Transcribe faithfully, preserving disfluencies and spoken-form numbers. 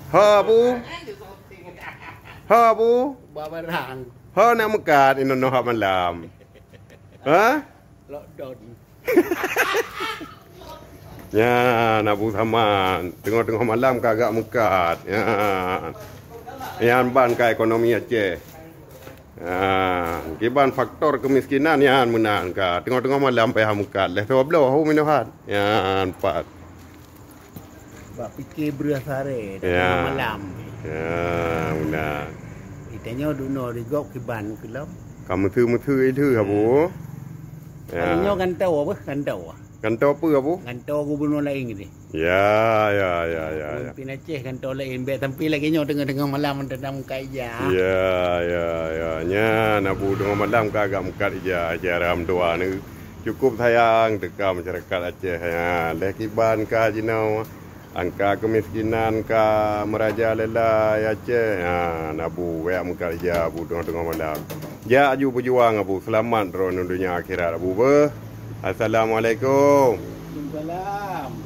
Ha, Abu? Ha, Abu? Ba barang. Ha, nak meukat inoe hak malam? Ha? Lockdown. Nyan, Abu Saman. Teungoh-teungoh malam ka agak meukat. Nyan. Nyan ban ka ekonomi Aceh. Ha, kiban faktor kemiskinan nyan meunan ka. Teungoh-teungoh malam payah meukat. Lheuh dua bloe hu minohat. Nyan, pat. Bak pike breuh saré, Ya. Teungoh malam. Ya, meunan. Itanyoe dunoe di gob kiban keulom. Ka meuteue-meuteue ilheueh, Abu. Ya. Nyoe kantoe apa? Kantoe. Kantoe apa, Abu? Kantoe gubernur laén gitu. Ya, ya, ya, ya, ya. Pemimpin Aceh kantoe laén. Bèk sampai lagèe nyoe teungoh-teungoh malam teuntang muka ija. Ya, ya, ya. Nyan, Abu, teungoh malam ka agak meukat ija, Aceh Haram dua ni. Cukup sayang teuka masyarakat Aceh. Ya, lheuh kiban ka jinoe. Angka kemiskinan ka meurajalela Aceh. Ha, Abu, wèk meukat ija, Abu, teungoh-teungoh malam. Jak aju peujuang, Abu. Seulamat droeneuh donya akhirat, Abu, beuh. Assalamualaikum. Waalaikumsalam.